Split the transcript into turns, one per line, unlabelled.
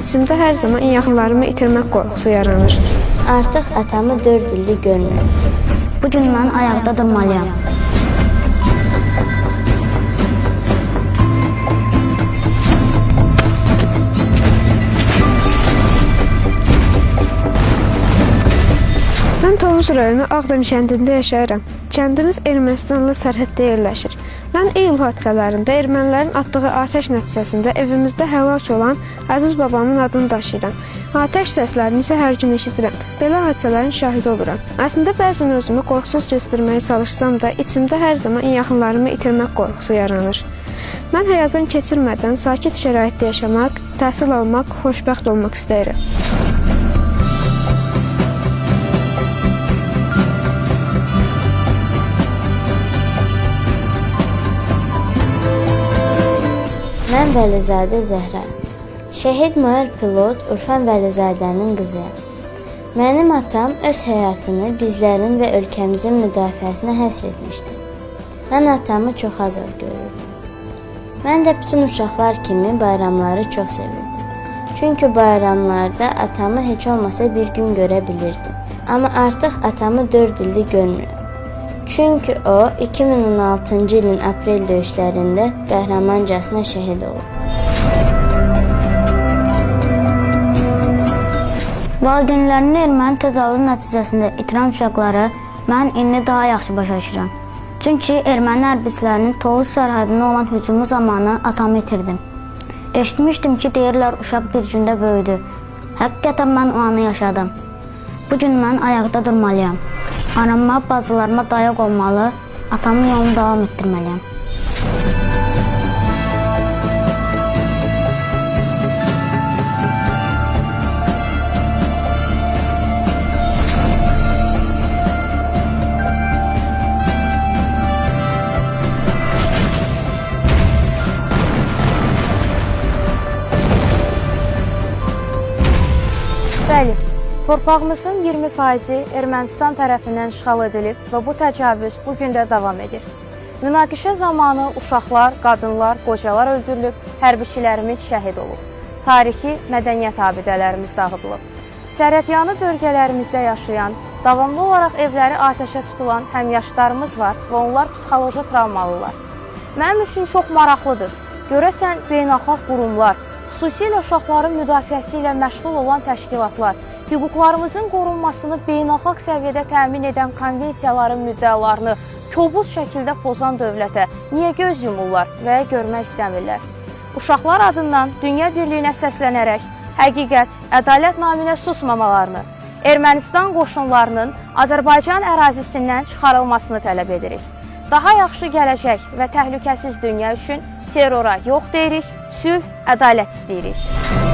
içimdə hər zaman yaxınlarımı itirmək qorxusu yaranır.
Artıq atamı 4 ildir görmürəm.
Bu gün mən ayaqda durmalıyam.
Mən Tovuz rayonu Ağdam kəndində yaşayıram. Kəndimiz Ermənistanla sərhəddə yerləşir. Mən iyul hadisələrində ermənilərin atdığı atəş nəticəsində evimizdə həlak olan əziz babamın adını daşıyıram. Atəş səslərini isə hər gün eşidirəm. Belə hadisələrin şahidi oluram. Əslində bəzən özümü qorxusuz göstərməyə çalışsam da, içimdə hər zaman yaxınlarımı itirmək qorxusu yaranır. Mən həyəcan keçirmədən sakit şəraitdə yaşamaq, təhsil almaq, xoşbəxt olmaq istəyirəm.
Mən Vəlizadə Zəhra. Şəhid mayor pilot Urfan Vəlizadənin qızıyam. Mənim atam öz həyatını bizlərin və ölkəmizin müdafiəsinə həsr etmişdi. Mən atamı çox az-az görürdüm. Mən də bütün uşaqlar kimi bayramları çox sevirdim. Çünki bayramlarda atamı heç olmasa bir gün görə bilirdim. Amma artıq atamı 4 ildir görmürəm. Çünki o 2016-cı ilin aprel döyüşlərində qəhrəmancasına şəhid olub.
Valideynlərini erməni təcavüzü nəticəsində itirən uşaqları mən indi daha yaxşı başa düşürəm. Çünki erməni hərbiçilərinin Tovuz sərhədinə olan hücumu zamanı atamı itirdim. Eşitmişdim ki, deyirlər uşaq bir gündə böyüdü. Həqiqətən mən o anı yaşadım. Bu gün mən ayaqda durmalıyam. Anama, bacılarıma dayaq olmalı, atamın yolunu davam etdirməliyəm.
Bəli, torpağımızın 20%-i Ermənistan tərəfindən işğal edilib və bu təcavüz bu gün də davam edir. Münaqişə zamanı uşaqlar, qadınlar, qocalar öldürülüb, hərbiçilərimiz şəhid olub. Tarixi mədəniyyət abidələrimiz dağıdılıb. Sərhədyanı bölgələrimizdə yaşayan, davamlı olaraq evləri atəşə tutulan həmyaşlarımız var və onlar psixoloji travmalılar. Mənim üçün çox maraqlıdır. Görəsən beynəlxalq qurumlar, xüsusilə uşaqların müdafiəsi ilə məşğul olan təşkilatlar, hüquqlarımızın qorunmasını beynəlxalq səviyyədə təmin edən konvensiyaların müddəalarını kobud şəkildə pozan dövlətə niyə göz yumurlar və ya görmək istəmirlər? Uşaqlar adından dünya birliyinə səslənərək həqiqət, ədalət naminə susmamalarını, Ermənistan qoşunlarının Azərbaycan ərazisindən çıxarılmasını tələb edirik. Daha yaxşı gələcək və təhlükəsiz dünya üçün terrora yox deyirik, sülh, ədalət istəyirik.